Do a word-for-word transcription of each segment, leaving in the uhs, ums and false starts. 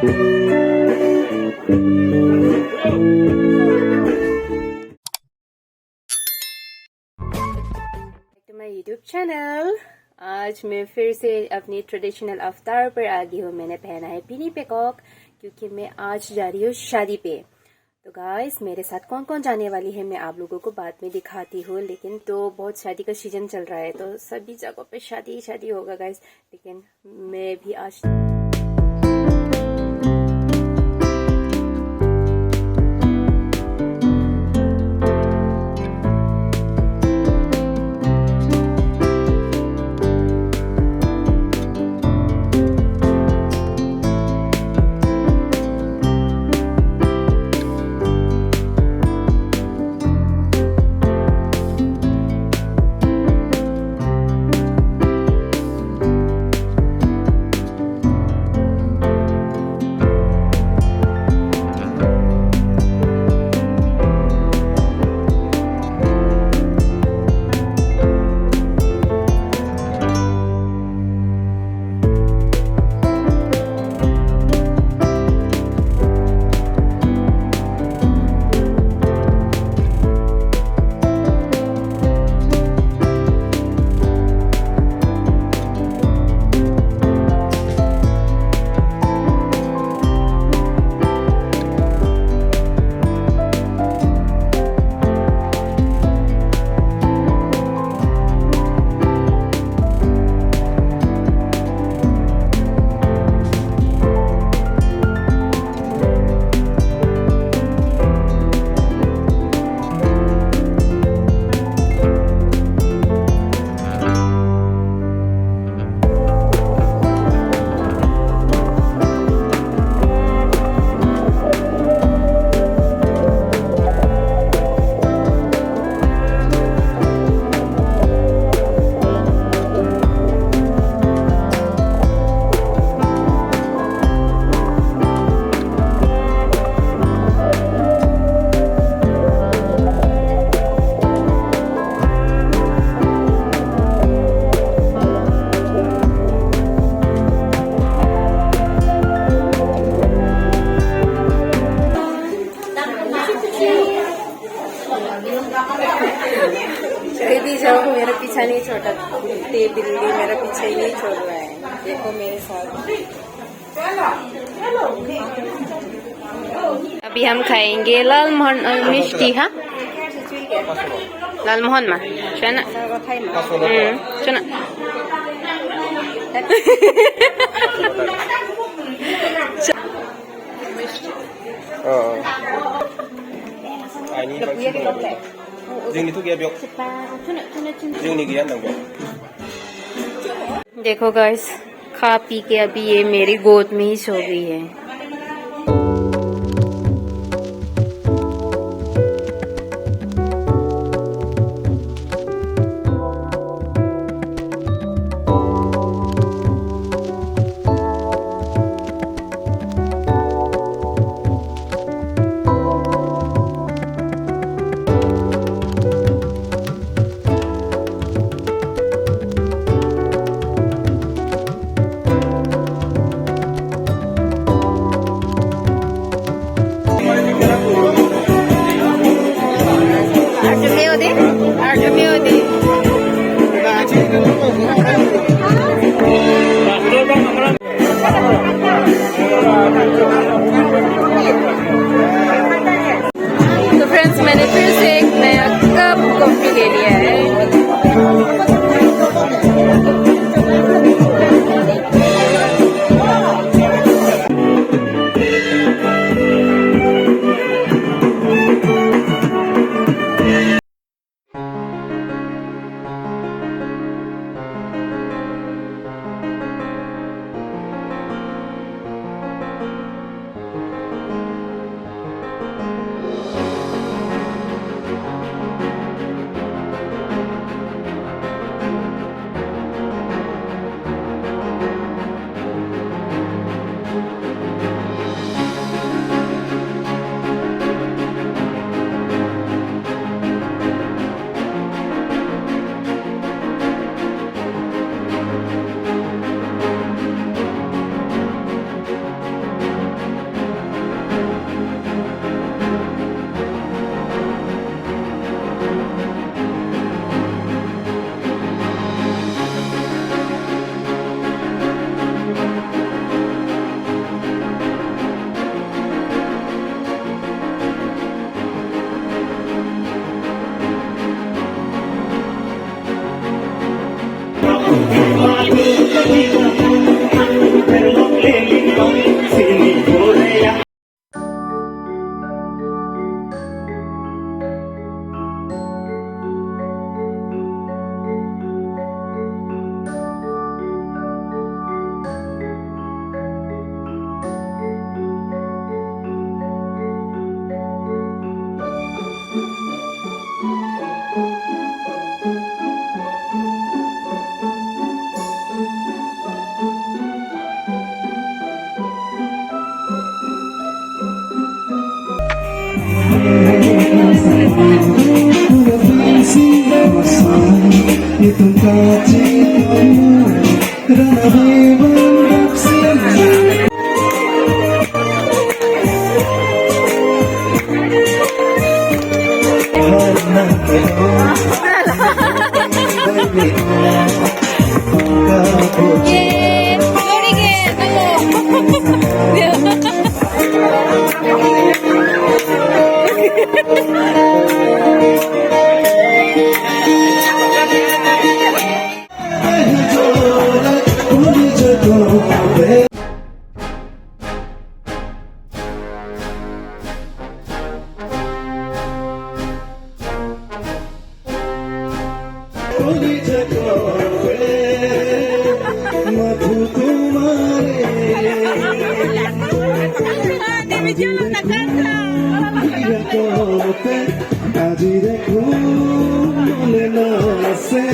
To my YouTube channel। आज मैं फिर से अपनी ट्रेडिशनल अवतार पर आ गई हूँ। मैंने पहना है pini pekok, क्योंकि मैं आज जा रही हूँ शादी पे। तो गाइस, मेरे साथ कौन कौन जाने वाली है, मैं आप लोगों को बाद में दिखाती हूँ। लेकिन तो बहुत शादी का सीजन चल रहा है, तो सभी जगहों पे शादी ही शादी होगा गाइस। लेकिन मैं भी आज कहीं भी जाओ, मेरा पीछा नहीं छोड़ता। कुत्ते बिल्ली मेरा पीछा ही नहीं छोड़ रहा है। देखो मेरे साथ। अभी हम खाएंगे लालमोहन और मिष्टी। हाँ, लालमोहन मा, चना। हम्म, चना। Oh. Ini bang sini. Jeng itu dia biok. Jeng ini dia nang biok. देखो गाइस, खा पी के अभी ये मेरी गोद में ही सो गई है। तो फ्रेंड्स, मैंने फिर से एक नया कप कॉफी ले लिया है। Yay! Sorry, guys. Ako. Aji dekho mone nase,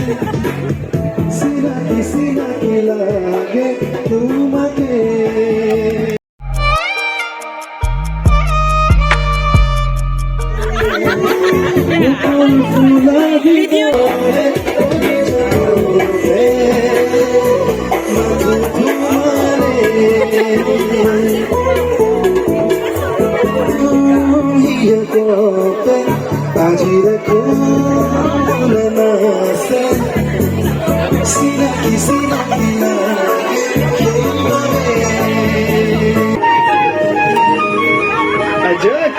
sinaki sinaki lage tumake. Ajak.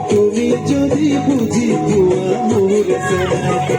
তুমি যদি বুজি পোৱা মোৰ চেহেনাটো।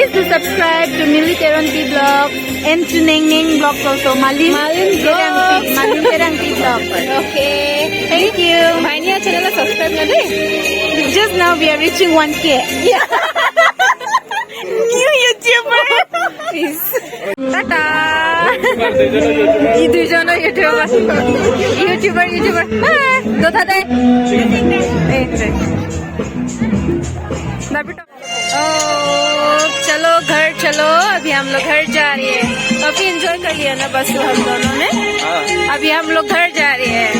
To subscribe to Millie Teronpi Vlog and to Neng Neng Vlogs also. Malin Malin Terangpi, Vlogs. Malin Terangpi Vlog. Okay. Thank you. Bhai ni channel subscribe na de. Just now we are reaching one K. Yeah. New YouTuber. Please. Tata. Ye duijon YouTuber. YouTuber, YouTuber. Ah, dotha de. Eh, de. Dabi to. ओ, चलो घर चलो, अभी हम लोग घर जा रहे हैं। काफी एंजॉय कर लिया ना बस में हम दोनों ने। हाँ। अभी हम लोग घर जा रहे हैं।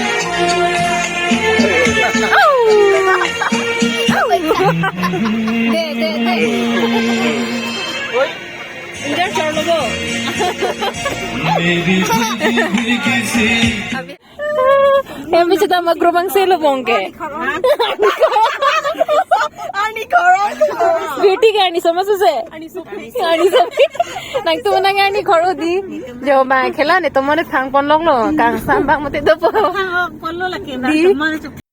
दे, दे, दे। एंजॉय कर लो वो। अभी Em bichita magrobang selo bongke. Ani khorong. Beauty ke ani somo suse. Ani sopi. Nangtum nang ani khoro di. Jo ba khela ne tomone thang pon lok lo. Kang sambang mate dopo. Thang pon lo lake na. Di. Tomone chup.